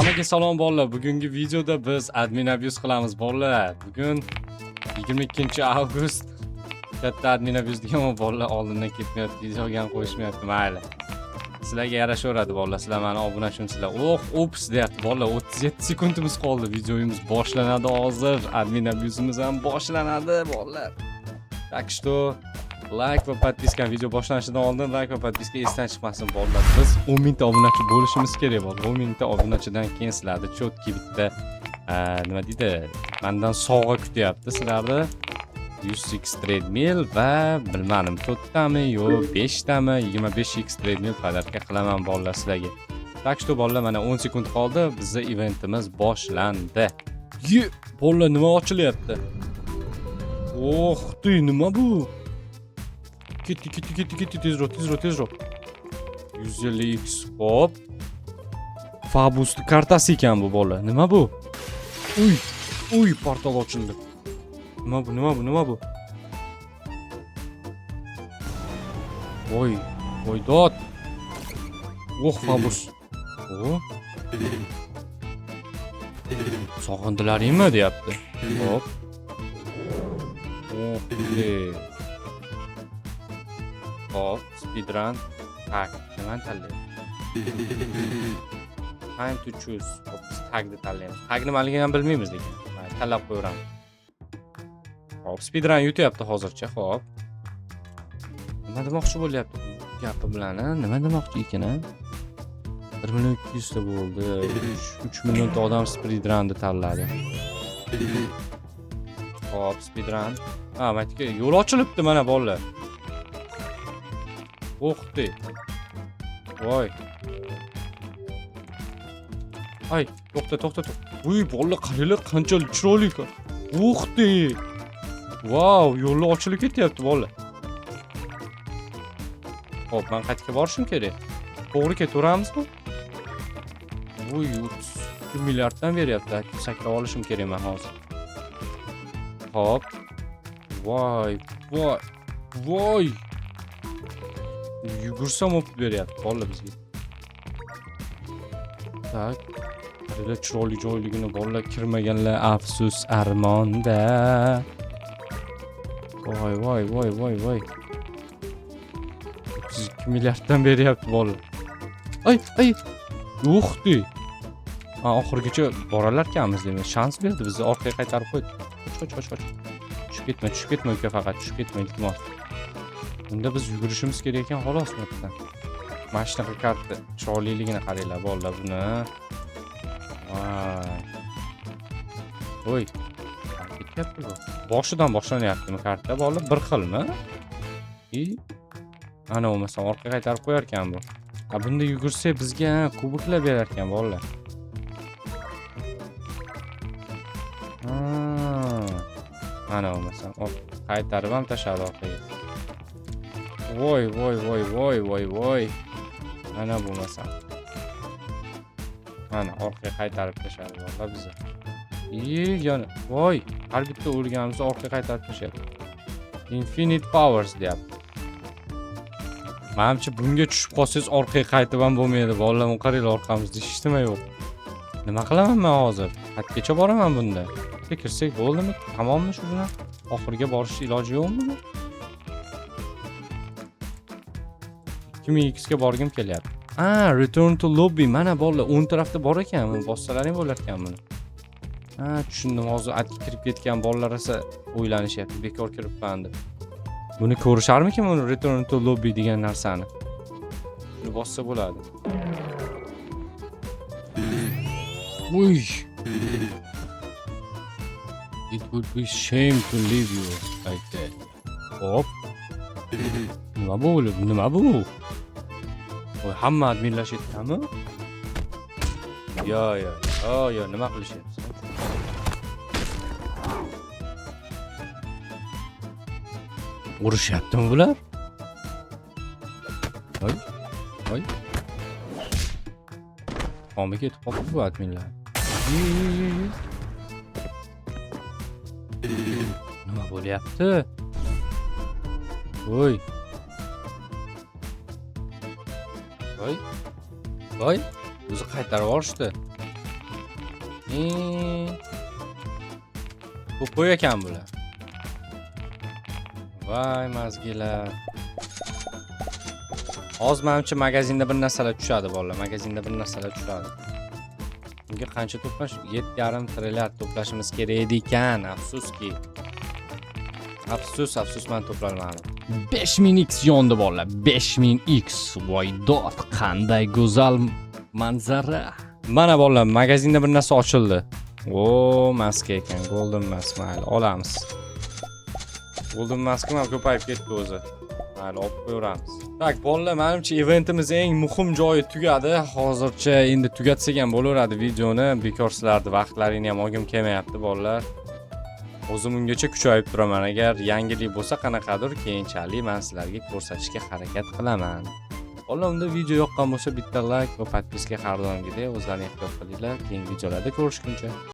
Hammaga salom bolalar. Bugungi videoda biz admin abuse qilamiz bolalar. Bugun 22-avgust. Katta admin abuse degan bolalar oldindan ketmayapti, videoga ham qo'yishmayapti, mayli. Sizlarga yarashaveradi bolalar. Sizlar meni obunachimsizlar. Oh, ops deyapti bolalar. 37 sekundimiz qoldi. Videomiz boshlanadi hozir. Admin abuse'imiz ham boshlanadi bolalar. Так что like va подписка video boshlanishidan oldin like va подписка esdan chiqmasin bolalar. Biz 10 mingta obunachi bo'lishimiz kerak bolalar. 10 mingta obunachidan keyin sizlarni чётки bitta nima deydi? Mandan sovg'a kutyapti sizlarni. 100x treadmill va bilmadim 4 tami yo 5 tami 25x treadmill подарка qilaman bolalar sizlarga. Так что bolalar mana 10 sekund qoldi. Bizni eventimiz boshlandi. Ye, bolalar nima ochilyapti? Oh, ты nima bu? Ketdi, ketdi, ketdi, ketdi, tezroq, tezroq, tezroq. 150x, hop. Fabus kartasi ekan bu bola. Nima bu? Uy, uy, portal ochildi. Nima bu, nima bu, nima bu? Voy, voy dod. Oh, Fabus. O. Sog'indilaringmi deyapti. Hop. Oh, le. Hop, speedrun. Tag. Nimani tanlaymiz? Time to choose. Hop, biz tagni tanlaymiz. Tag nimaligini ham bilmaymiz lekin. Mayli, tanlab qo'yaveramiz. Hop, speedrun yutyapti hozircha. Hop. Nima demoqchi bo'lyapti bu gapi bilan, a? Nima demoqchi ekan, a? 1 million 200 ta bo'ldi. 3 millionta odam speedrunni tanladi. Hop, speedrun. Ha, maytga yo'l ochilibdi mana bolalar. Uxti. Voy. Ay, to'xta, to'xta, to'xta. Uy, bolalar qaranglar qanchalik chiroyli ekan. Uxti. Vau, yo'llar ochilib ketyapti bolalar. Hop, men qayerga borishim kerak? To'g'ri ketaveramizmi? Uy, 32 milliarddan beryapti. Sakrab olishim kerak men hozir. Hop. Voy, voy, voy. Yugursam o'pib beryapti bolalar bizga. Так. Qaranglar chiroyli joyligini bolalar kirmaganlar afsus armonda. Voy, voy, voy, voy, voy. 32 milliarddan beryapti bolalar. Ay, ay. Uxti. Ha, oxirigacha boralarkanmiz demak. Shans berdi bizni orqaga qaytarib qo'ydi. Qoch, qoch, qoch, qoch. Tushib ketma, tushib ketma uka faqat, tushib ketma iltimos. Unda biz yugurishimiz kerak ekan xolos bu yerdan. Mana shunaqa karta chiroyliligini qaranglar bolalar buni. Voy. Voy. Ketyapti bu. Boshidan boshlanyaptimi karta bolalar? Bir xilmi? И ana bo'lmasam orqaga qaytarib qo'yar ekan bu. Ha, bunda yugursak bizga kuboklar berar ekan bolalar. Ha. Ana bo'lmasam qaytarib ham tashladi orqaga. Voy, voy, voy, voy, voy, voy. Ana bo'lmasam. Mana orqaga qaytarib tashladi bolalar bizni. I yana voy, har bitta o'lganimizni orqaga qaytarib tashlayapti. Infinite powers deyapti. Manimcha bunga tushib qolsangiz orqaga qaytib ham bo'lmaydi. Bolalar, buni qaranglar orqamizda hech nima yo'q. Nima qilaman men hozir? Qayergacha boraman bunda? Bitta kirsak bo'ldimi? Tamommi shu bilan? Oxiriga borish iloji yo'qmi? 2000x ga borgim kelyapti. Ha, return to lobby. Mana bolalar, o'ng tarafda bor ekan. Buni bossalaring bo'lar ekan buni. Ha, tushundim. Hozir atga kirib ketgan bolalar esa o'ylanishyapti. Bekor kiribman deb. Buni ko'risharmikin buni return to lobby degan narsani? Buni bossa bo'ladi. Uy. It would be shame to leave you like that. Hop. Nima bu? Nima bu? Voy, hamma adminlashyaptimi? Yo, yo, yo, yo, nima qilishyapti? Urushyaptimi bular? Voy. Voy. Tomi ketib qolibdi bu adminlar. Ye, ye, ye, ye. Nima bo'lyapti? Voy. Voy. Voy. O'zi qaytarib yuborishdi. Тупой ekan bular. Voy, мозги lar. Hozir manimcha magazinda bir narsalar tushadi, bolalar. Magazinda bir narsalar tushadi. Unga qancha to'plash? 7,5 trilliard to'plashimiz kerak edi ekan. Afsuski. Afsus, afsus, men to'plolmadim. 5000x yondi, bolalar. 5000x. Voy dod, qanday go'zal manzara. Mana, bolalar, magazinda bir narsa ochildi. O, maska ekan, golden mask, mayli, olamiz. Golden maska ham ko'payib ketdi o'zi. Mayli, olib qo'yaveramiz. Так, bolalar, menimcha eventimiz eng muhim joyi tugadi. Hozircha endi tugatsak ham bo'laveradi videoni. Bekor sizlarni vaqtlaringni ham olgim kelmayapti, bolalar. O'zim ungacha kuchayib turaman. Agar yangilik bo'lsa qanaqadir, keyinchalik men sizlarga ko'rsatishga harakat qilaman. Bolalar, unda video yoqqan bo'lsa bitta like va подписка har doimgidek, o'zlaring ehtiyot qilinglar. Keyingi videolarda ko'rishguncha.